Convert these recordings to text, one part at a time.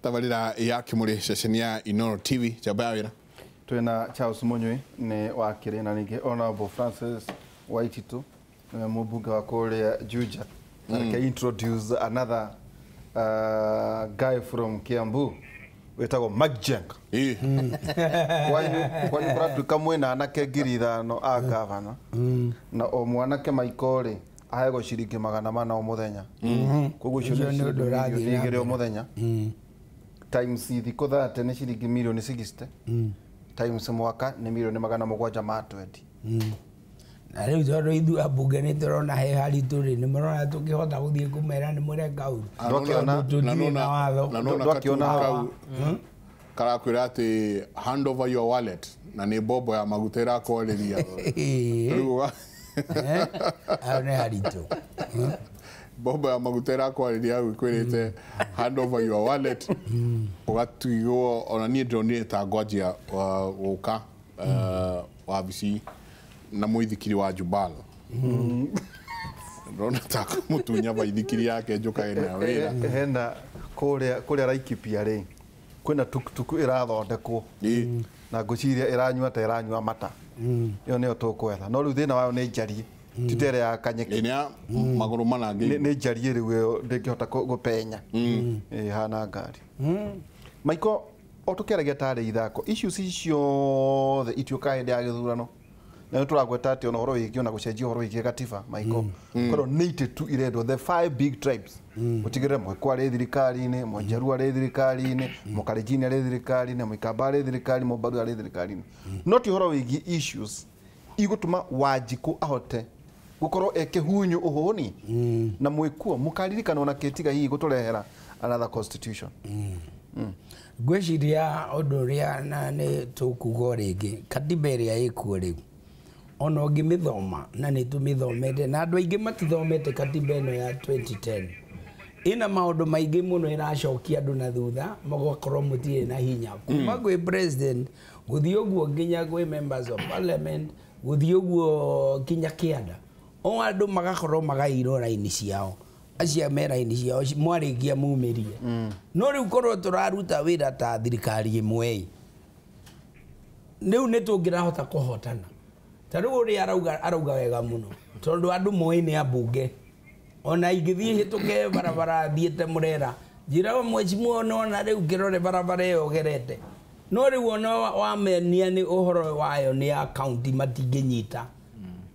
Tabarĩra ya Kĩmũrĩ ceceni ya Inooro TV njamba ya wĩra. Twina Charles Munyui ni wakiri na ningi Honorable Francis Waititu niwe mũmbunge wa kũrĩa Juja. Na reke introduce another guy from Kiambu wĩtagwo Mike Jenga. Kwanyu kũratuĩka mwĩna anake 5,000 a gavana na o mwanake Maiko rĩ aheagwo ciringi 400 o mũthenya. Koguo icio Ũcio nĩ nĩ ũndũ ciringi ũrathiĩ mirioni na 2 o mbere. Mũthenya times thikũ 30 nĩ ciringi mirioni 60 times mwaka nĩ mirioni 720. Na rĩu tondũ ithuĩ ambunge nĩ tũrona he haritũ rĩ, nĩ mũrona tũkĩhota gũthiĩ kũmera nĩ mũreka ũru. Ndwakĩona- Tũtirĩ na watho. Na nona Ndwakĩona kau karakwĩra atĩ hand over your wallet na nĩ mbombo ya maguta ĩrakwarĩria. Rĩu Ayo nĩ haritũ. Mbombo ya maguta ĩrakwarĩria hau ĩkwĩrĩte hand over your wallet, ũgatigwo. Ona niĩ ndĩronire ta ngwanjia gũka wabici na mũithikiri wa Jubal, ndĩrona ta kũmũtunya baithikiri yake njũkage nayo wĩra. Hena kũrĩa Laikipia rĩ, kwĩna tuktuk ĩrathondekwo na ngwĩciria ĩranyua ta ĩranyua mata. Ĩyo nĩyo tũkwetha, no rĩu thĩna wayo nĩ njariĩ, ti ta ĩrĩa ya Kanyeki. Ĩ nĩ ya magũrũ mana Nĩ ngĩ nĩ njariĩ rĩu, ĩyo ndĩngĩhota gũpenya ĩhana ngari. Maiko, o tũkĩaragia tarĩ ithako, issues ici ciothe ituĩkaga hĩndĩ ya gĩthurano, na nĩ tũragweta atĩ ona ũhoro wĩgiĩ ona gũcenjia ũhoro wĩgiĩ gatiba, Maiko, korwo nĩ itĩ tu irendwo, the five big tribes, gũtigĩrĩra Mwĩkũ arĩ thirikari-inĩ, Mwanjaruo arĩ thirikari-inĩ, Mũkalenjin arĩ thirikari-inĩ, Mũikamba arĩ thirikari, Mũmbaru arĩ thirikari-inĩ, no ti ũhoro wĩgiĩ issues igũtũma Wanjikũ ahote gũkorwo e kĩhunyũ ũhũni na mwĩkuo mũkaririkanwo na kĩtiga hihi gũtũrehera another constitution. Ngwĩciria ũndũ ũrĩa na nĩ tũkuga o rĩngĩ, katiba ĩrĩa ĩkuo rĩu, ona ũngĩmĩthoma, na nĩ tũmĩthomete na andũ aingĩ matithomete, katiba ĩno ya 2010 ĩna maũndũ maingĩ mũno ĩracokia andũ na thutha, magakorwo mũtirĩ na hinya kuma gwĩ president gũthiĩ ũguo nginya gwĩ members of parliament, gũthiĩ ũguo nginya kĩanda, o andũ magakorwo magairwo raini ciao, acio me raini ciao mwarĩkia mumĩrie. No rĩu korwo tũraruta wĩra ta thirikari ĩmwe ĩ, rĩu nĩ tũngĩrahota kũhotana. Ta rĩu ũrĩa arauga, arauga wega mũno, tondũ andũ moĩ nĩ ambunge. Ona ingĩthiĩ hĩtũke barabara thiĩte Mũrera, njĩraga mheshimiwa, nona rĩu kĩrore barabara ĩyo ũgerete, no rĩu ona wamenia nĩ ũhoro wayo nĩ ya county, matingĩnyita,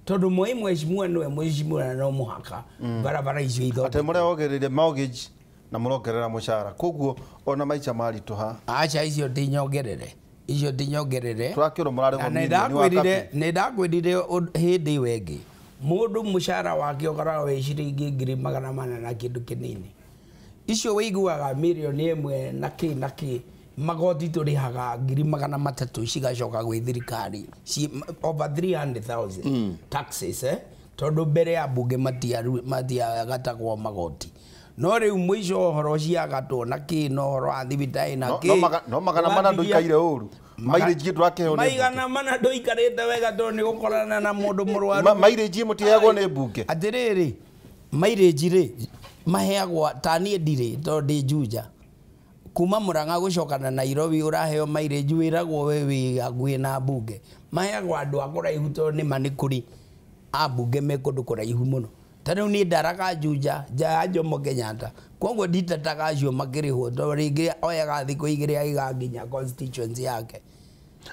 tondũ moĩ mheshimiwa nĩwe mheshimiwa na no mũhaka barabara icio atĩ ithondekwo. Mũreongereire mortgage na mũrongerera mũcara, koguo ona maica maritũha. Aca, icio ti nyongerere, icio ti nyongerere. Tũrakĩrwo mũrarĩhwo Na nĩ mirioni wa ndakwĩrire kabi. Nĩ ndakwĩrire hĩndĩ ĩyo ĩngĩ, mũndũ mũcara wake ũkoragwo wĩ ciringi 400,000 na kĩndũ kĩnini. Icio wĩiguaga mirioni 1 na kĩ na kĩ, magoti tũrĩhaga 300,000 cigacoka gwĩ thirikari, over 300,000 taxes, eh? Tondũ mbere ya mbunge matiagatagwo magoti, no rĩu mũico ũhoro ciagatwo na kĩ na ũhoro wa thibitarĩ na kĩ. No 400 ndũikaire ũru, mileage ndũrakĩheo nĩ mbunge. 400 ndũikarĩte wega, tondũ nĩ gũkorana na mũndũ mũrwaru. Mileage mũtiheagwo nĩ mbunge? Atĩrĩrĩ, mileage rĩ, maheagwo ta niĩ ndirĩ, tondũ ndĩ Juja, kuma Murang'a gũcoka na Nairobi ũraheo mileage, wĩragwo we wĩ hakuhĩ na mbunge. Maheagwo andũ a kũraihu, tondũ nĩma nĩ kũrĩ ambunge me kũndũ kũraihu mũno. Ta rĩu niĩ ndaraga Juja, nja ya Jomo Kenyatta, koguo nditetaga acio makĩrĩhwo, tondũ rĩngĩ oyaga thikũ 2 agĩgakinya constituency yake.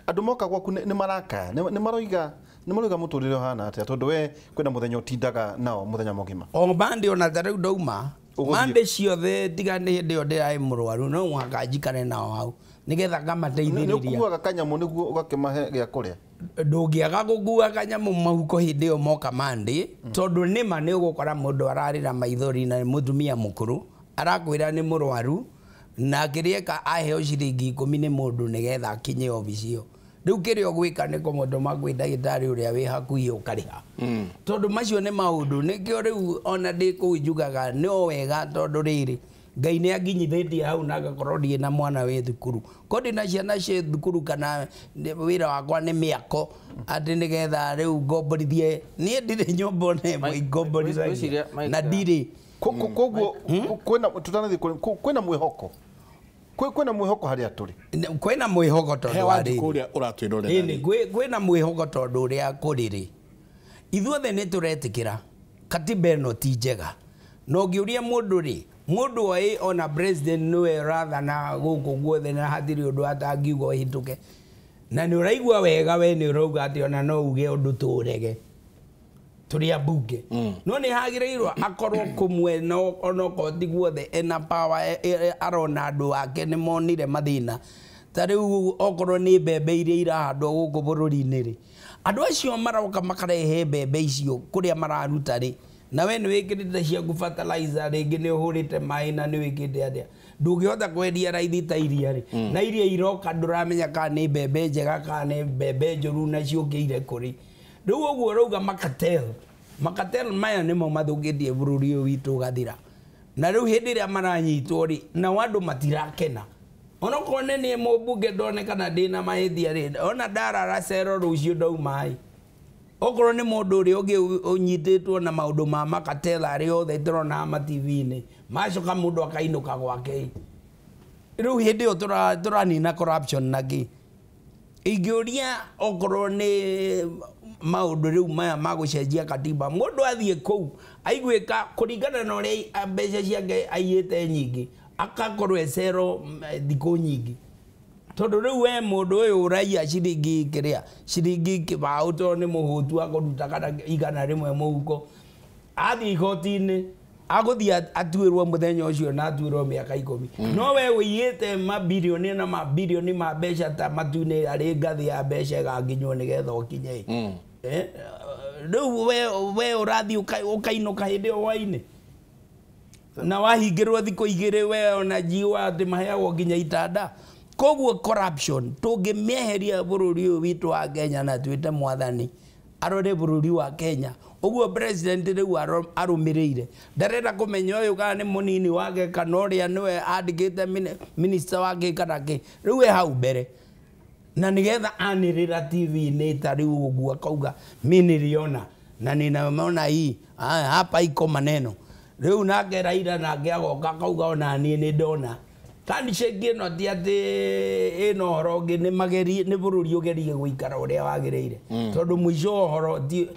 Andũ moka gwaku nĩ marakaya, nĩ maroiga mũtũrĩre ũhana atĩa, tondũ we kwĩna mũthenya ũtindaga nao mũthenya mũgima? O Monday, ona ta rĩu ndauma Ũgũthiĩ? Monday ciothe, tiga nĩ hĩndĩ ĩyo ndĩrarĩ mũrwaru, no mũhaka njikare nao hau nĩgetha Nĩ ngamateithĩrĩria. ũkuaga kanyamũ nĩguo ũgakĩmahe gĩa kũrĩa? Ndũngĩaga gũkua kanyamũ mahuko hĩndĩ ĩyo moka Monday, tondũ nĩma nĩ ũgũkora mũndũ ararĩra maithori na nĩ mũtumia mũkũrũ, arakwĩra nĩ mũrwaru, na kĩrĩa eka aheo ciringi 10 nĩ mũndũ nĩgetha akinye obici ĩyo. Rĩu kĩrĩa ũgwĩka nĩ kũmũtũma kwĩ ndagĩtarĩ ũrĩa wĩ hakuhĩ ũkarĩha, tondũ macio nĩ maũndũ. Nĩkĩo rĩu ona ndĩ kũu njugaga no wega, tondũ rĩrĩ Ngai nĩ anginyithĩtie hau na ngakorwo ndirĩ na mwana wĩ thukuru, ko ndĩ na ciana ciĩ thukuru, kana wĩra wakwa nĩ mĩako atĩ nĩgetha rĩu ngomborithie. Niĩ ndirĩ nyũmba ona ĩmwe ngomborithagia Ngwĩciria, Mike, na ndirĩ. Koguo kwĩna, tũtanathiĩ kwĩna mwĩhoko Kwĩna mwĩhoko harĩa tũrĩ. Kwĩna mwĩhoko tondũ He wa Wanjikũ rĩrĩ. ũrĩa ũratwĩrorera. Ĩni, kwĩna mwĩhoko tondũ ũrĩa kũrĩ rĩ, ithuothe nĩ tũretĩkĩra katiba ĩno ti njega. Na ũngĩũria mũndũ rĩ, mũndũ oĩ ona president nĩwe ũrathana gũkũ guothe na hatirĩ ũndũ atangiuga ũhĩtũke. Na nĩ ũraigua wega we nĩ ũrauga atĩ ona no uge ũndũ tũũrege tũrĩ ambunge. No nĩ hagĩrĩirwo akorwo kũmwe no onokorwo ti guothe ena power, arona andũ ake nĩ monire mathĩna. Ta rĩu okorwo nĩ mbembe iria irahandwo gũkũ bũrũri-inĩ rĩ, andũ acio maroka makarehe mbembe icio kũrĩa mararuta rĩ, na we nĩ wĩkĩrĩte ciaku fertilizer, rĩngĩ nĩ ũhũrĩte maĩ na nĩ wĩkĩte atĩa, ndũngĩhota kwendia raithi ta iria rĩ, na iria iroka ndũramenya kana nĩ mbembe njega kana nĩ mbembe njũru na ciũkĩire kũrĩ. Rĩu ũguo ũrauga makatel maya nĩmo mathũkĩtie bũrũri ũyũ witũ ũgathira. Na rĩu hĩndĩ ĩrĩa maranyitwo rĩ, nao andũ matirakena. Onokorwo nĩ niĩ mũmbunge ndonekana ndĩna mahĩtia rĩ, ona ndarara cero rũciũ ndauma ĩ. Okorwo nĩ mũndũ ũrĩa ũngĩ ũnyitĩtwo na maũndũ ma makatela arĩa othe tũrona ma TV-inĩ, macoka mũndũ akainũka gwake. Rĩu hĩndĩ ĩyo tũranina corruption na kĩ. Ingĩũria okorwo nĩ maũndũ rĩu maya ma gũcenjia katiba, mũndũ athiĩ kũu aiguĩka kũringana na ũrĩa mbeca ciake aiyĩte nyingĩ, akakorwo e cero thikũ nyingĩ. Tondũ rĩu we mũndũ ũyũ ũraiya ciringi kĩrĩa, ciringi kĩbaũ tondũ nĩ mũhũtu akũruta kana 100 mũhuko, athiĩ igoti-inĩ agũthiĩ atuĩrwo mũthenya ũcio na atuĩrwo mĩaka 10. No we ũiyĩte mabirioni na mabirioni ma mbeca ta matu-inĩ arĩ ngathĩ ya mbeca ĩgakinywo nĩgetha ũkinye. Rĩu we ũrathiĩ ũkainũka hĩndĩ ĩyo hwainĩ na wahingĩrwo thikũ 2 we ona njiwa atĩ maheagwo nginya itanda. Koguo corruption tũngĩmĩeheria bũrũri ũyũ witũ wa Kenya na twĩte mwathani arore bũrũri wa Kenya, ũguo president rĩu arũmĩrĩire, ndarenda kũmenya ũyũ kana nĩ mũnini wake kana ũrĩa nĩwe andĩkĩte minister wake kana kĩ, rĩu e hau mbere. Na nĩgetha anĩrĩra TV-inĩ ta rĩu ũguo akauga mi niliona na ninaona hii hapa iko maneno. Rĩu nake Raila nake agoka akauga ona niĩ nĩ ndona. Handshake ĩno ti atĩ ĩna ũhoro ũngĩ, nĩ magerie, nĩ bũrũri ũgerie gũikara ũrĩa wagĩrĩire. Tondũ mũico wa ũhoro ti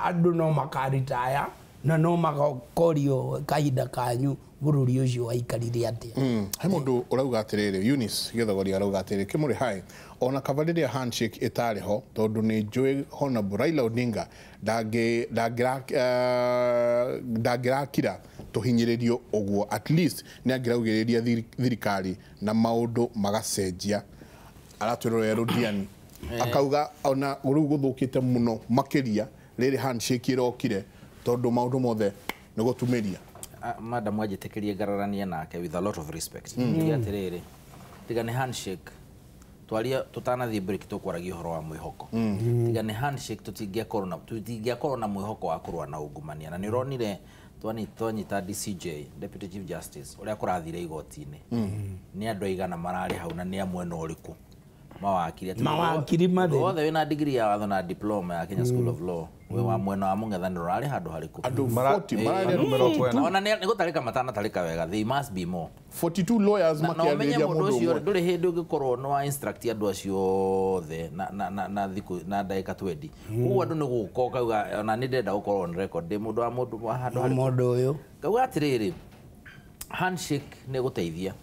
andũ no makaritaya na no magakorio kahinda kanyu bũrũri ũcio waikarire atĩa. He mũndũ ũrauga atĩrĩrĩ, Eunice Gĩthogori arauga atĩrĩrĩ, kĩmũrĩ hai ona kaba rĩrĩa handshake ĩtarĩ ho, tondũ nĩ njũĩ Honorable Raila Odinga ndangĩrakira tũhinyĩrĩrio ũguo, at least nĩ angĩraugĩrĩria thirikari na maũndũ magacenjia. Aratwĩrorera Rũdiani akauga ona rĩu gũthũkĩte mũno makĩria rĩrĩ handshake ĩrokire, tondũ maũndũ mothe nĩ gũtumĩria. Madam anjĩtĩkĩrie ngararanie nake with a lot of respect. Ndiga atĩrĩrĩ, tiga nĩ handshake twaria tũtanathiĩ break tũkwaragia ũhoro wa mwĩhoko. Tiga nĩ handshake tũtingĩakorwo na mwĩhoko wa kũrũa na ungumania. Na nĩ ũronire twanyita DCJ, Deputy Chief Justice, ũrĩa kũrathire igoti-inĩ. Nĩ andũ aigana mararĩ hau na nĩ a mwena ũrĩkũ mawakiri. Mawakiri matheri. Othe wĩna degree ya watho na diploma ya Kenya School of Law, wĩ wa mwena wa mũng'ethanĩro ũrarĩ handũ harĩkũ? Andũ 40 mararĩ andũ 40. Ona nĩ gũtarĩka matanatarĩka wega, they must be more. 42 lawyers Na ũmenye makĩarĩrĩria mũndũ mũndũ ũcio ũmwe. ndũrĩ hĩndĩ ũngĩkorwo nĩ wa instruct andũ acio othe na thikũ na ndagĩka 20. Koguo andũ nĩ gũka ũkauga ona nĩ ndĩrenda gũkorwo on record ndĩ mũndũ wa mũndũ wa handũ harĩkũ. Mũndũ ũyũ. Ngauga atĩrĩrĩ, handshake nĩ ĩgũteithia.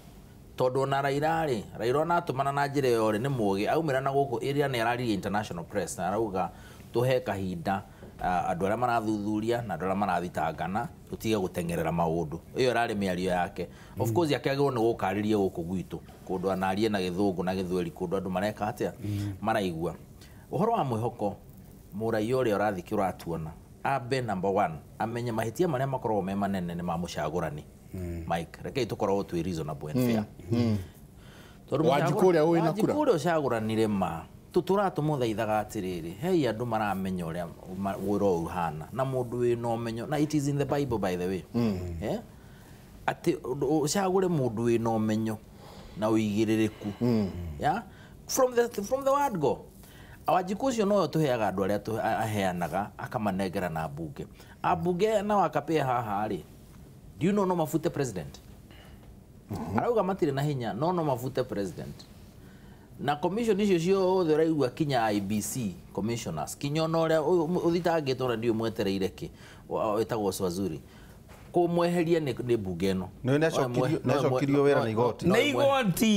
Tondũ ona Raila rĩ, Raila ona atũmana na njĩra ĩyo rĩ, nĩ mũũgĩ, aumĩra na gũkũ ĩrĩa nĩ araririe international press na arauga tũhe kahinda andũ arĩa marathuthuria na andũ arĩa marathitangana tũtige gũteng'erera maũndũ. Ĩyo ĩrarĩ mĩario yake. Of course akĩagĩrĩirwo nĩ gũkarĩria gũkũ gwitũ, kũndũ anarie na gĩthũngũ na gĩthweri, kũndũ andũ mareka atĩa, maraigua. Ũhoro wa mwĩhoko, mũraiya ũrĩa ũrathiĩ kĩũratuona, ambe number 1 amenye mahĩtia marĩa makoragwo me manene nĩ ma mũcagũrani. Mike, rekei tũkoragwo twĩ reasonable and fair. Tondũ Wanjikũ ũrĩa wĩna kura. Wanjikũ ũrĩa ũcagũranire ma, tũtũratũmũthaithaga atĩrĩrĩ, hei andũ maramenya ũrĩa wĩra ũyũ ũhana, na mũndũ wĩna ũmenyo, na it is in the Bible by the way. Atĩ ũcagũre mũndũ wĩna ũmenyo na ũigĩrĩrĩku. Yeah? From the word go. Wanjikũ ũcio nowe ũtũheaga andũ arĩa aheanaga akamanengera na mbunge. Ambunge na wakapĩa haha rĩ, do you know no mafute president? Arauga matirĩ na hinya no no mabute president. Na commission icio ciothe ũraigua kinya IBC commissioners kinya ona ũrĩa ũthitangĩtwo na ndiũ mwetereire kĩ wĩtagwo Swazuri kũmweheria nĩ bunge ĩno. Nĩ nĩacokirio wĩra nĩ igoti. Nĩ igoti.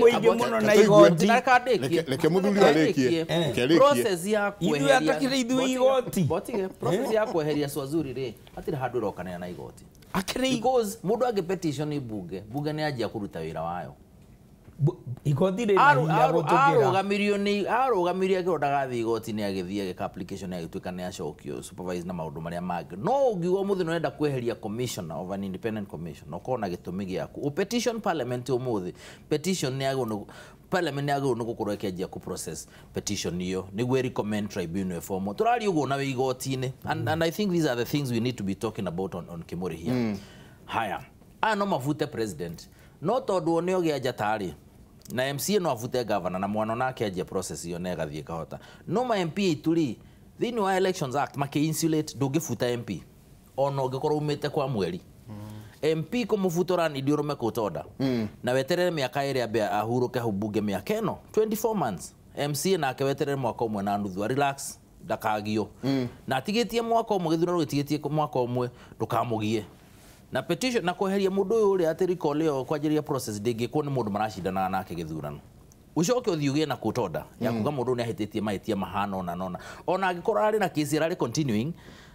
Mũingĩ mũno na igoti. Reke mũthuri arĩkie. Process ya kweheria igoti. Process ya kweheria Swazuri rĩ hatirĩ handũ ĩrokanĩra na igoti. Because mũndũ angĩ petition nĩ bunge, bunge nĩ yanjia kũruta wĩra wayo. Igoti rĩ na hinya gũtũkĩra. Arũgamirio akĩrwo ndagathiĩ igoti-inĩ agĩthiĩ agĩka application agĩtuĩka nĩ acokio supervise na maũndũ marĩa mangĩ. No ũngiuga ũmũthĩ nĩ ũrenda kweheria commissioner of an independent commission na ũkorwo na gĩtũmi gĩaku. Ũ petition parliament ũmũthĩ, petition nĩ yagĩrĩirwo parliament nĩ yagĩrĩirwo nĩ gũkorwo ĩkĩanjia kũ process petition ĩyo nĩguo recommend tribunal ĩformwo. Tũraria ũguo na wĩ igoti-inĩ. And I think these are the things we need to be talking about on Kimuri here. Haya, aya no mabute president. No tondũ nĩ ogĩa njata rĩ na MCA no avute governor na mwana nake anjia process iyo na ĩgathiĩ kahota. No ma MP itũ rĩ thĩinĩ wa Elections Act makĩ insulate ndũngĩbuta MP ona ũngĩkorwo umĩte kwa mweri. MP kũmũbuta ũranindi ũrũme court order na weterere mĩaka ĩrĩ ambe ahurũke hau bunge mĩaka ĩno 24 months. MCA nake weterere mwaka ũmwe na nuthu relax ndakagio na atigĩtie mwaka ũmwe gĩthurano gĩtigĩtie mwaka ũmwe ndũkamũgie. Na petition na kweheria mũndũ ũyũ ũrĩa atĩ recall ĩyo kwanjĩrĩria process ndĩngĩkwo nĩ mũndũ maracindanaga nake gĩthurano. Ũcoke ũthiĩ ũgĩe na court order ya kuga mũndũ nĩ ahĩtĩtie mahĩtia mahana ona nona. Ona angĩkorwo arĩ na case ĩrarĩ continuing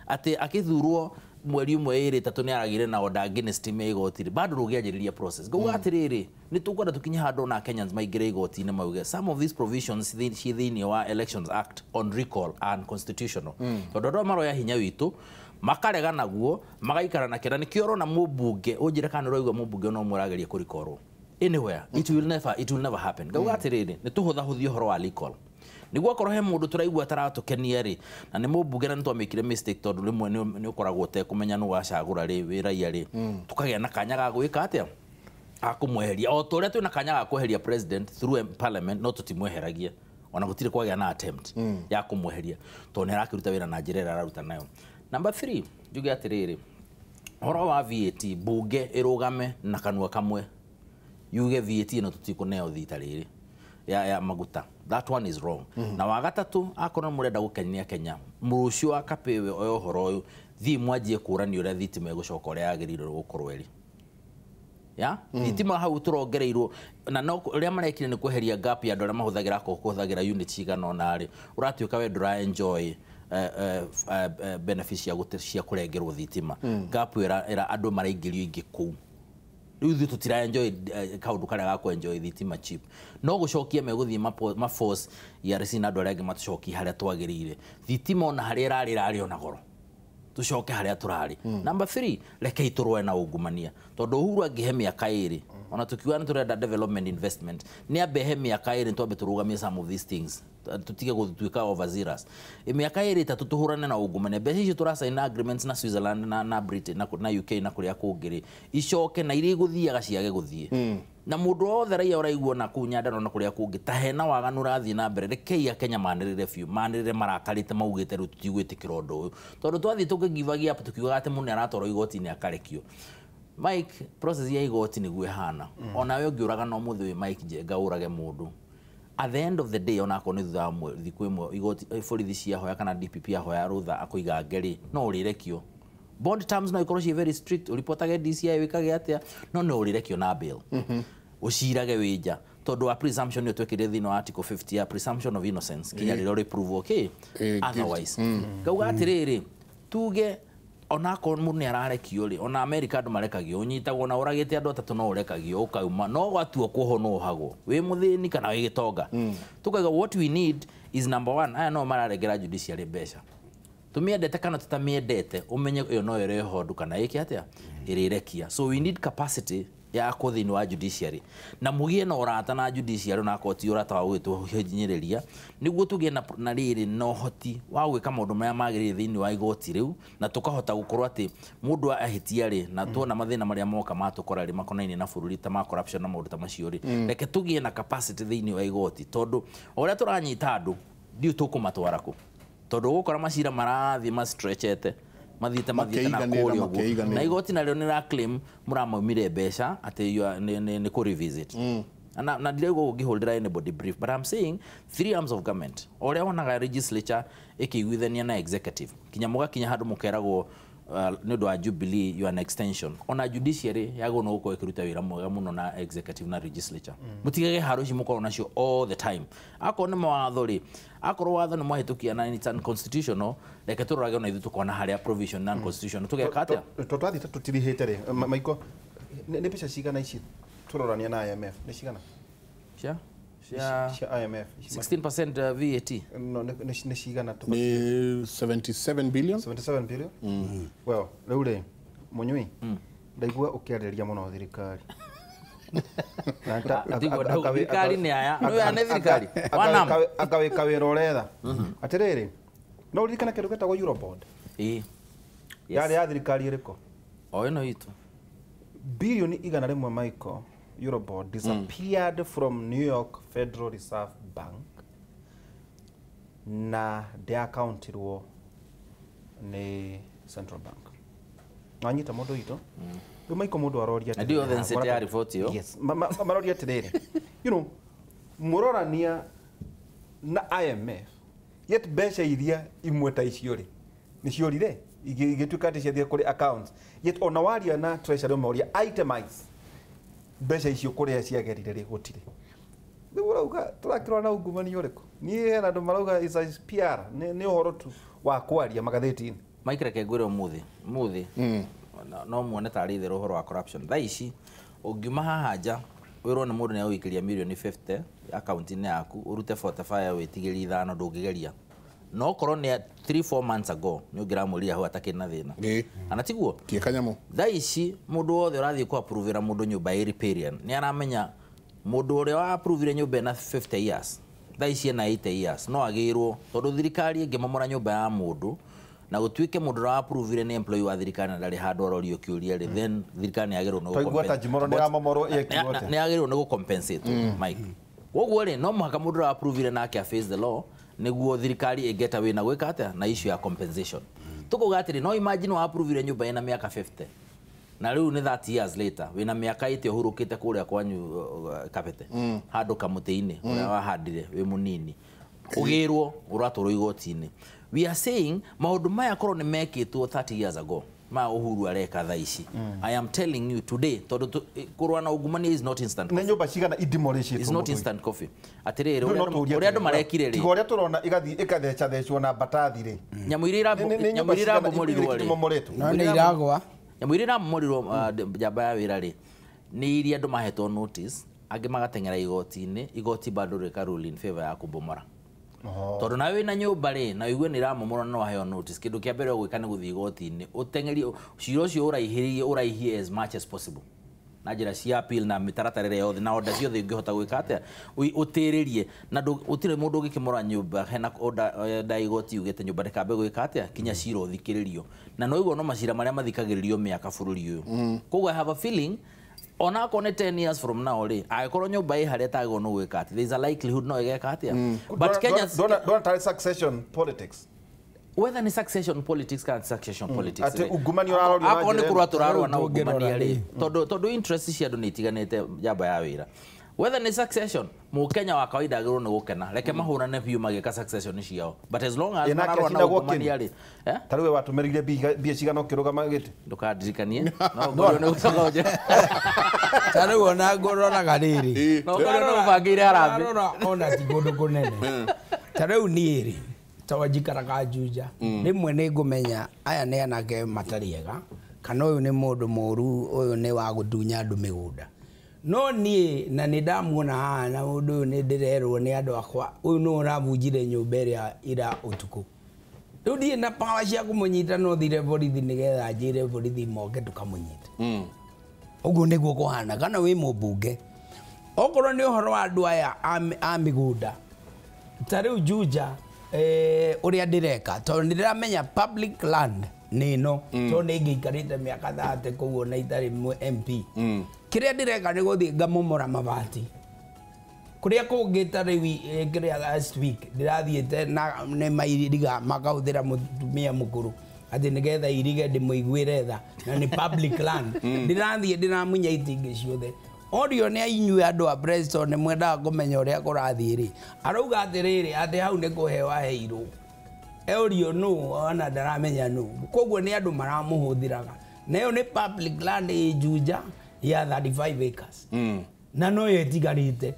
atĩ akĩthurwo mweri ũmwe ĩrĩ ĩtatũ nĩ aragire na order against him ya igoti rĩ bado ndũngĩanjĩrĩria process. Ngauga atĩrĩrĩ nĩ tũkwenda tũkinye handũ ona Kenyans maingĩre igoti-inĩ mauge some of these provisions ci thĩinĩ wa Elections Act on recall are unconstitutional. Tondũ andũ aya maroya hinya witũ makarega naguo magaikara na kĩra nĩkĩo ũrona mũmbunge ũnjĩre kana ũraigua mũmbunge no ũmwe ũrageria kũrikorwo anywhere it will never happen. Ngauga atĩrĩrĩ nĩ tũhũthahũthie ũhoro wa recall nĩguo akorwo he mũndũ tũraigua ataratũkenia rĩ na nĩ mũmbunge na nĩtwamĩkire mistake tondũ rĩmwe nĩ ũkoragwo ũtekũmenya nũ wacagũra rĩ wĩ raia rĩ tũkagĩa na kanya ga gwĩka atĩa akũmweheria o ta ũrĩa twĩna kanya ga kweheria president through parliament no tũtimweheragia ona gũtirĩ kwagĩa na attempt ya kũmweheria tondũ nĩ arakĩruta wĩra na njĩra ĩrĩa araruta nayo. Number 3, njuge atĩrĩrĩ ũhoro wa VAT bunge ĩrũgame na kanua kamwe yuge VAT ĩno tũtikũneo thita rĩrĩ ya maguta. That one is wrong. Na wa gatatũ akorwo mũrenda gũkenia Kenya mũrũcio wa Kapĩwe oya ũhoro ũyũ thiĩ mwanjie kũrania ũrĩa thitima ĩgũcoka ũrĩa yagĩrĩirwo gũkorwo ĩrĩ. Ya thitima hau tũrongereirwo na no ũrĩa marekire nĩ kweheria gap ya andũ arĩa mahũthagĩra kũhũthagĩra unit cigana ũna rĩ ũratuĩka we ndũra enjoy benefits cia kũrengerwo thitima. Gap ĩra andũ maraingĩrio ingĩ kũu rĩu ithuĩ tũtira enjoy kaũndũ karĩa ga kũ enjoy thitima cheap no gũcokia megũthiĩ ma force ERC na andũ arĩa angĩ matũcokie harĩa twagĩrĩire thitima ona harĩa ĩrarĩ ĩrarĩ ona goro tũcoke harĩa tũrarĩ. Number 3, rekei tũrũe na ungumania tondũ Uhuru angĩhe mĩaka ĩrĩ ona tukiuga nĩ tũrenda development investment nĩ ambe he mĩaka ĩrĩ twambe tũrũgamie some of these things tutige gũtuĩka overzealous. Mĩaka ĩrĩ ĩtatũ tũhũrane na ungumania mbeca icio tũrasaina agreements na Switzerland na Britain na UK na kũrĩa kũngĩ rĩ icoke na iria igũthiaga ciage gũthiĩ. Na mũndũ wothe raia ũraigua na kũu Nyandarua na kũrĩa kũngĩ ta hena waganu ũrathiĩ na mbere rekei Akenya manĩrĩre biũ manĩrĩre marakarĩte maugĩte rĩu tũtigwĩtĩkĩra ũndũ ũyũ tondũ twathiĩ tũkĩgivagia up tũkiugaga atĩ mũndũ nĩaratwarwo igoti-inĩ akarekio. Mike, process ya igoti nĩguo ĩhana. Ona we ũngĩũraga no mũthĩ wĩ Mike Njenga ũrage mũndũ at the end of the day ona akorwo nĩ thutha wa thikũ ĩmwe igoti borithi ciahoya kana DPP ahoya rũtha akũiga ngerĩ no ũrĩrekio. Bond terms no ikorwo ciĩ very strict ũripotage DCI wĩkage atĩa no no ũrĩrekio na bail. Ũcirage wĩ nja tondũ wa presumption nĩ twekire thĩinĩ wa article 50 ya presumption of innocence kinya rĩrĩa ũrĩ prove okay otherwise. Ngauga atĩrĩrĩ tuge ona akorwo mũndũ nĩ ararekio rĩ ona America andũ marekagio ũnyitagwo na ũragĩte andũ atatũ no ũrekagio ũkauma no gwatua kuohwo no ũhagwo wĩ mũthĩni kana wĩ gĩtonga. Tukauga what we need is number 1 aya no mararengera judiciary mbeca tũmĩendete kana tũtamĩendete ũmenye ĩyo no ĩrehe ũndũ kana ĩke atĩa ĩrĩrekia. So we need capacity ya akwo thĩinĩ wa judiciary na mũgĩe na ũrata na judiciary na akorwo ti ũrata wa gwĩtũhinyĩrĩria nĩguo tũgĩe na rĩrĩ na ũhoti wa gwĩka maũndũ marĩa magĩrĩire thĩinĩ wa igoti rĩu na tũkahota gũkorwo atĩ mũndũ ahĩtia rĩ na tuona mathĩna marĩa moka matũkora rĩ makonainie na bũrũri ta ma corruption na maũndũ ta macio rĩ reke tũgĩe na capacity thĩinĩ wa igoti tondũ o ũrĩa tũranyita andũ ndiũ tũkũmatwara kũ tondũ ũgũkora macira marathiĩ ma stretchete Mathiĩte na kũrĩa ũguo. Na igoti narĩo nĩ ra claim mũramaumire mbeca atĩ nĩ kũ revisit. Na ndiraigua ũngĩhũrĩra anybody brief, but I'm saying three arms of government. Ũrĩa wonaga legislature ĩkĩiguithania na executive. Kinya mũgakinya handũ mũkeragwo nĩ ũndũ wa Jubilee you are an extension. Ona judiciary yagwo no gũkorwo ĩkĩruta wĩra mwega mũno na executive na legislature. Mũtigage haro ici mũkorwo nacio all the time. Akorwo nĩ mawatho rĩ, akorwo watho nĩ mwahĩtũkia na it's unconstitutional, reke tũrorage ona ithuĩ tũkona harĩa provision non constitutional tũgeka atĩa? Twathiĩ tũtirihĩte rĩ, Maiko, nĩ mbeca cigana ici tũrorania na IMF? Nĩ cigana? Cia IMF 16% VAT. No, nĩ cigana? Ni 77 billion. 77 billion. Well, rĩu rĩ, Mũnyui, ndaigua ũkĩarĩrĩria mũno thirikari. Thirikari nĩ aya. Nĩ nĩ thirikari. Agawĩka wĩra ũretha. Atĩrĩrĩ, no ũririkane kĩndũ gĩtagwo Eurobond? Ĩĩ. Yarĩ ya thirikari ĩrĩkũ? O ĩno itũ. Bilioni 100 Michael, Eurobond disappeared from New York Federal Reserve Bank na ndĩakauntirwo nĩ Central Bank. Wanyita mũndũ witũ? Rĩu Michael mũndũ aroria atĩrĩrĩ. Ndio then ya report yo. Yes. Maroria atĩrĩrĩ. You know, mũrorania na IMF yet mbeca iria imwe ta icio rĩ nĩ ciorire igĩtuĩka atĩ ciathiĩ kũrĩ accounts, yet ona waria na treasury ũmoria itemize mbeca icio kũrĩa ciagerire rĩ gũtirĩ. Rĩu ũrauga tũrakĩrora na ungumania ũrĩkũ? Niĩ hena andũ marauga is a PR, nĩ ũhoro tu wa kwaria magathĩti-inĩ. Mike, reke ngwĩre ũmũthĩ no muone tarĩ itherũ ũhoro wa corruption. Thaa ici ũngiuma haha nja wĩrwo nĩ mũndũ nĩ agũikĩria mirioni 50 akaunti-inĩ yaku ũrute 45 wĩtigĩrie 5 ndũngĩgeria. No korwo nĩ 3-4 months ago nĩ ũngĩramwĩrire hau atakĩrĩ na thĩna. Ana tiguo? Tie kanyamũ. Thaa ici mũndũ wothe ũrathiĩ kũ approve-ĩra mũndũ nyũmba ya riparian nĩ aramenya mũndũ ũrĩa wa approve-ire nyũmba ĩna 50 years thaa ici ena 80 years no agĩrwo tondũ thirikari ĩngĩmomora nyũmba ya mũndũ na gũtuĩke mũndũ ũrĩa wa approve-ire nĩ employee wa thirikari na ndarĩ handũ arorio kĩũria rĩ, then thirikari nĩ yagĩrĩirwo nĩ nĩ yagĩrĩirwo nĩ gũ-compensate Mike. Koguo rĩ no mũhaka mũndũ ũrĩa wa approve-ire nake a face the law nĩguo thirikari ĩngeta wĩna gwĩka atĩa na issue ya compensation. Tũkauga atĩrĩ no imagine wa approve-ire nyũmba ĩna mĩaka 50 na rĩu nĩ 30 years later wĩna mĩaka 80 ũhurũkĩte kũrĩa kwanyu Kabete handũ kamũtĩ-inĩ ũrĩa wahandire wĩ mũnini ũgĩrwo ũratwarwo igoti-inĩ. We are saying maũndũ maya korwo nĩ mekĩtwo 30 years ago ma Uhuru areka thaa ici. I am telling you today tondũ kũrũa na ungumania is not instant coffee. Nĩ nyũmba cigana idemolishĩtwo? Is not instant coffee. Atĩrĩrĩ ũrĩa andũ marekire rĩ, tiga ũrĩa tũrona igathiĩ ĩkathecathecwo na mbatathi rĩ, nyamũ iria irabomorirwo rĩ, no nĩ iragwa. Nyamũ iria iramomorirwo njamba ya wĩra rĩ nĩ iria andũ mahetwo notice, angĩ magateng'era igoti-inĩ, igoti bado rĩka rule in favor ya kũbomora. Tondũ nawe wĩna nyũmba rĩ na ũigue nĩ ĩramomorwo na waheo notice, kĩndũ kĩa mbere ũgwĩka nĩ gũthiĩ igoti-inĩ ũteng'erie cira ũcio ũraihĩrĩrie ũraihie as much as possible na njĩra cia appeal na mĩtaratara ĩrĩa yothe na order ciothe ũngĩhota gwĩka atĩa ũtĩrĩrie na gũtirĩ mũndũ ũngĩkĩmora nyũmba hena order ya igoti yugĩte nyũmba ndĩkambe gwĩka atĩa kinya cira ũthikĩrĩrio na no ũguo no macira marĩa mathikagĩrĩrio mĩaka bũrũri ũyũ. Koguo I have a feeling ona akorwo nĩ 10 years from now rĩ, angĩkorwo nyũmba ĩ harĩa ĩtagĩrĩirwo nĩ gwĩka atĩ there is a likelihood no ĩgeka atĩa. But Kenya don't tarĩ succession politics, whether ni succession politics kana succession politics ati ungumania ũrarorio na akorwo nĩ kũrũa tũrarũa na ungumania rĩ, tondũ interest cia andũ nĩ itiganĩte njamba ya wĩra. Whether ni succession, mũkenya wa kawaida agĩrĩirwo nĩ gũkena reke mahũrane biũ magĩka succession ciao, but as long as mararũa na ungumania rĩ, ta rĩu we watũmĩrire mbia cigana ũkĩrũgama gĩtĩ? Ndũkandirikanie no ngorwo nĩ gũcoka ũnjĩre. Ta rĩu ona ngũroraga rĩrĩ no ngorwo nĩ ũbangĩire harambee ũrarora ona ti kũndũ kũnene. Ta rĩu niĩ rĩ ta njikaraga Juja rĩmwe nĩ ngũmenya aya nĩ anake matarĩ ega kana ũyũ nĩ mũndũ mũru, ũyũ nĩ wa gũtunya andũ mĩgũnda. No niĩ na nĩ ndamuona haha na mũndũ ũyũ nĩ ndĩrerwo nĩ andũ akwa ũyũ nĩ ũrabunjire nyũmba ĩrĩa ira ũtukũ. Rĩu ndirĩ na power cia kũmũnyita no thire borithi nĩgetha njĩre borithi moke tũkamũnyite. Ũguo nĩguo kũhana kana wĩ mũmbunge. Okorwo nĩ ũhoro wa andũ aya a mĩgũnda ta rĩu Juja ũrĩa ndĩreka tondũ nĩ ndĩramenya public land nĩ ĩno tondũ nĩ ngĩikarĩte mĩaka 30 kũu ona itarĩ MP. Kĩrĩa ndĩreka nĩ gũthiĩ ngamomora mabati kũrĩa kũngĩ ta rĩu kĩrĩa last week ndĩrathiĩte na nĩ mairiga makahũthĩra mũtumia mũkũrũ Atĩ nĩgetha irige ndĩmũiguĩre tha na nĩ public land. Ndĩrathiĩ ndĩramunya itingĩ ciothe. Orio nĩ inyuĩ andũ a Preston nĩ mwendaga kũmenya ũrĩa kũrathiĩ rĩ. Arauga atĩrĩrĩ atĩ hau nĩ kũheo aheirwo. Eurio nũ ona ndaramenya nũ. Koguo nĩ andũ maramũhũthĩraga. Na ĩyo nĩ public land ĩ Juja ya 35 acres. Na no yo ĩtigarĩte.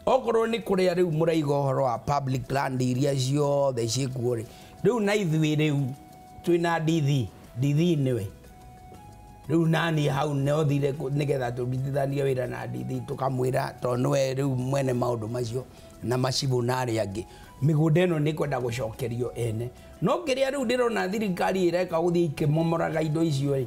Okorwo nĩ kũrĩa rĩu mũraiga ũhoro wa public land iria ciothe ciĩkuo rĩ. Rĩu na ithuĩ rĩu twĩna DD, DD nĩwe. Rĩu nani hau nothire nĩgetha tũrutithanie wĩra na DD tũkamwĩra tondũ nĩwe rĩu mwene maũndũ macio na macibũ na arĩa angĩ. Mĩgũnda ĩno nĩ kwenda gũcokerio ene. No kĩrĩa rĩu ndĩrona thirikari ĩreka gũthiĩ ikĩmomoraga indo icio rĩ,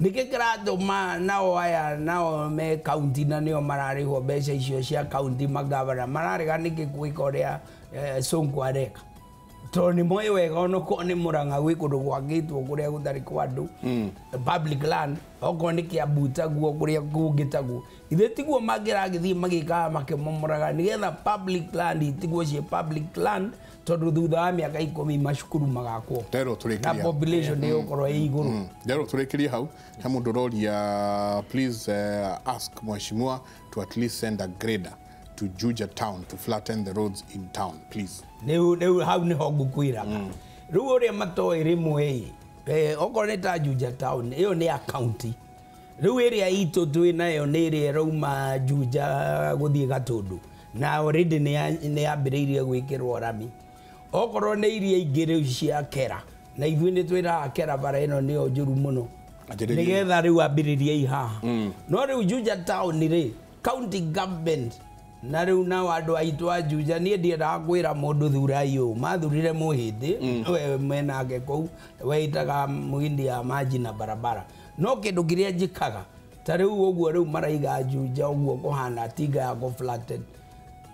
nĩkĩ kĩratũma nao aya nao me kaunti na nĩo mararĩhwo mbeca icio cia kaunti magavana mararega nĩkĩ gwĩka ũrĩa Sonko areka? Tondũ nĩ moĩ wega onokorwo nĩ Murang'a gwĩ kũndũ gwakĩtwo kũrĩa gũtarĩ kwa andũ, public land, okorwo nĩ Kiambu taguo kũrĩa kũngĩ taguo. Ithe tiguo mangĩragĩthiĩ magĩkaga makĩmomoraga nĩgetha public land itigwo ciĩ public land tondũ thutha wa mĩaka 10 macukuru magakwo. Nderwo tũrĩkĩrie Na population nĩ ĩgũkorwo ĩ igũrũ. Nderwo tũrĩkĩrie hau. He mũndũ ũroria, please ask mheshimiwa to at least send a grader to Juja town to flatten the roads in town, please. Rĩu hau nĩho ngũkwĩraga. Rĩu ũrĩa matoĩ rĩmwe ĩ, okorwo nĩ ta Juja town, ĩyo nĩ ya county. Rĩu ĩrĩa itũ twĩ nayo nĩ ĩrĩa ĩrauma Juja gũthiĩ Gatũndũ. Na already nĩ yambĩrĩirie gwĩkĩrwo rami. Okorwo nĩ iria ingĩ rĩu cia Kera, na ithuĩ nĩ twĩraga Kera bara ĩno nĩyo njũru mũno. Nĩgetha rĩu ambĩrĩrie haha. No rĩu Juja town rĩ, county government na rĩu nao andũ aitũ a Juja niĩ ndiendaga kwĩra mũndũ thurai ũũ, mathurire mũhĩndĩ we menake kũu weitaga mũhĩndĩ ya maji na barabara. No kĩndũ kĩrĩa njĩkaga ta rĩu ũguo rĩu maraiga Juja ũguo kũhana tinga ya kũ flatten.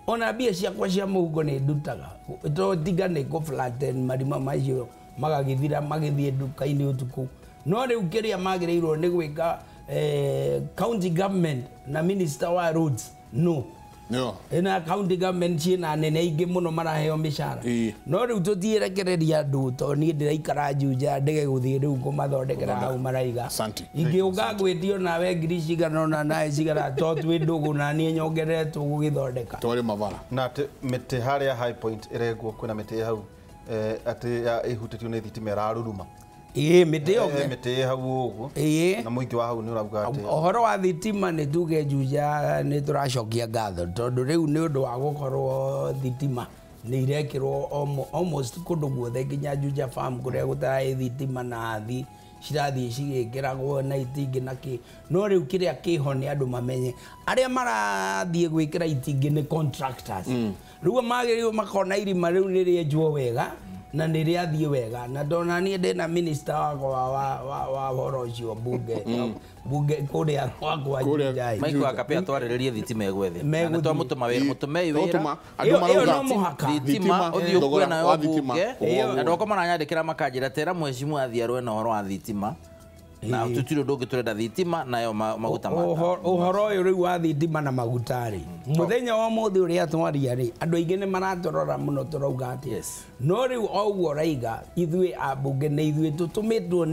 Ona mbia ciakwa cia mũhuko nĩ ndutaga to tinga nĩ kũ flatten marima macio magagĩthira magĩthiĩ nduka-inĩ ũtukũ. No rĩu kĩrĩa magĩrĩirwo nĩ gwĩka county government na minister wa roads no. Ena county government ciĩna anene aingĩ mũno maraheo mĩcara. No rĩu tũtiĩrekereria andũ tondũ niĩ ndĩraikara Juja ndege gũthiĩ rĩu kũmathondekera hau maraiga. Ingĩũka ngwĩtio nawe ngiri cigana ũna nawe cigana to twĩ ndũgũ na niĩ nyongerere tũgũgĩthondeka. Tware mabara. Na atĩ mĩtĩ harĩa High Point ĩrengwo kwĩna mĩtĩ hau atĩ ĩhutĩtio nĩ thitima ĩraruruma. Ĩĩ mĩtĩ ĩyo mĩtĩ hau ũguo. Na mũingĩ wa hau nĩ ũrauga atĩ ũhoro wa thitima nĩ tuge Juja nĩ tũracokia ngatho tondũ rĩu nĩ ũndũ wa gũkorwo thitima nĩ irekĩrwo almost kũndũ guothe nginya Juja farm kũrĩa gũtarĩ thitima na athi cirathiĩ cigĩkĩragwo na itingĩ na kĩ. No rĩu kĩrĩa kĩho nĩ andũ mamenye arĩa marathiĩ gwĩkĩra itingĩ nĩ contractors. Rĩu magĩrĩirwo makona irima rĩu nĩ rĩenjwo wega na nĩ rĩathiĩ wega. Na ndona niĩ ndĩna minister wakwa wa ũhoro ũcio bunge kũrĩa gwakwa Juja. Mike akapea twarĩrĩrie thitima ĩgwe thĩ. Na nĩ twamũtũma wĩra, mũtũmei wĩra. Andũ marauga thitima ũthiĩ ũkue nayo bunge. Andũ akwa maranyandĩkĩra makanjĩra tera mheshimiwa athiĩ arũe na ũhoro wa thitima. Na tũtirĩ ũndũ ũngĩ tũrenda thitima nayo maguta ma ũhoro ũyũ rĩu wa thitima na maguta rĩ, mũthenya wa ũmũthĩ ũrĩa twaria rĩ, andũ aingĩ nĩ maratũrora mũno tũrauga atĩ no rĩu o ũguo ũraiga ithuĩ ambunge nĩ ithuĩ tũtũmĩtwo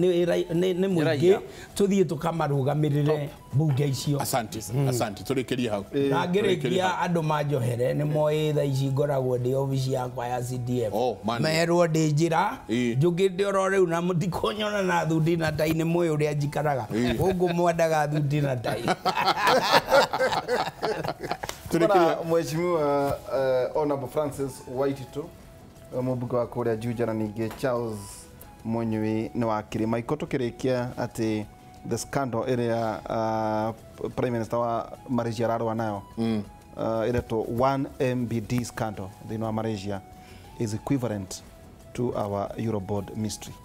nĩ mũingĩ tũthiĩ tũkamarũgamĩrĩre bunge icio. Asante, asante, tũrĩkĩrie hau. Na ngĩrĩkia andũ manjohere nĩ moĩ thaa ici ngoragwo ndĩ obici yakwa ya CDF. Merwo ndĩ njĩra njũkĩte oro rĩu na mũtikũnyona na thuti na tai nĩ moĩ ũrĩa njikaraga. Gũkũ mwendaga thuti na tai. Bwana Mheshimiwa Honorable Francis Waititu mũmbunge wa kũrĩa Juja na ningĩ Charles Mũnyui nĩ wa Kĩrĩma. Iko tũkĩrĩkia atĩ the scandal ĩrĩa Prime Minister wa Malaysia ararũa nayo ĩretwo 1MBD scandal thĩinĩ wa Malaysia is equivalent to our Euroboard mystery.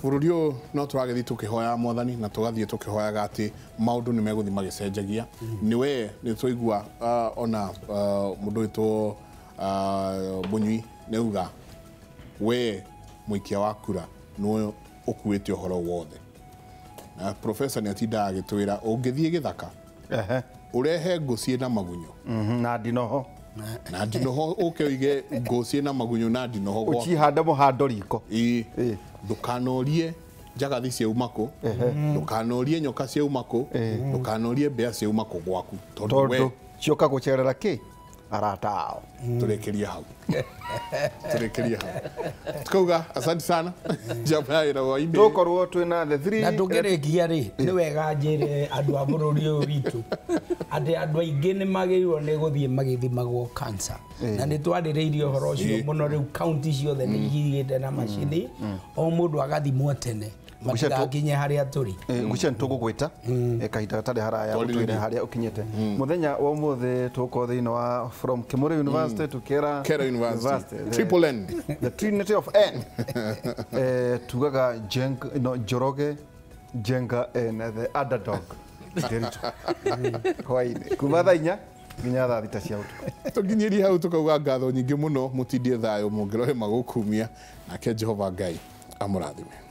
Bũrũri ũyũ no tũragĩthiĩ tũkĩhoyaga mwathani na tũgathiĩ tũkĩhoyaga atĩ maũndũ nĩ megũthiĩ magĩcenjagia. Nĩwe nĩ twaigua ona mũndũ wĩtwo Mũnyui nĩ auga we mũikia wa kura nĩwe ũkuĩte ũhoro wothe. Na professor nĩ atindaga agĩtwĩra ũngĩthiĩ gĩthaka ũrehe ngũ ciĩna magunyũ na ndinoho Na ndinoho ũke ũige ngũ ciĩna magunyũ na ndinoho gwaku. Ũcihande mũhando riko. Ĩĩ. Ĩĩ. Ndũkanorie njagathi ciauma kũ, ndũkanorie nyoka ciauma kũ, ndũkanorie mbĩa ciauma kũ gwaku, tondũ we Tondũ cioka gũcerera kĩ arata ao. Tũrĩkĩrie hau, tũrĩkĩrie hau, tukauga asante sana njamba ya wĩra wa-inĩ. Tũkorwo twĩna the three Na tũngĩrĩkia rĩ, nĩ wega njĩre andũ a bũrũri ũyũ witũ atĩ andũ aingĩ nĩ magĩrĩirwo nĩ gũthiĩ magĩthimagwo cancer, na nĩ twarĩrĩirie ũhoro ũcio mũno. Rĩu kaunti ciothe nĩ igĩte na macini, o mũndũ agathimwo tene matigakinye harĩa tũrĩ. Ngwĩciria nĩ tũgũgwĩta kahinda gatarĩ haraya Twarĩrĩrie. ũtwĩre harĩa ũkinyĩte. Mũthenya wa ũmũthĩ tũgũkorwo thĩinĩ wa from Kimuri University to Kera Kera University. Triple N. The Trinity of N. Tugaga no, Njoroge, Njenga and the underdog Nderitu. Hwaĩ-inĩ kuma thaa 4 nginya thaa 6 cia ũtukũ. Tũkinyĩrie hau, tukauga ngatho nyingĩ mũno, mũtindie thayũ mũngĩrohe magũkumia, nake Jehova Ngai amũrathime.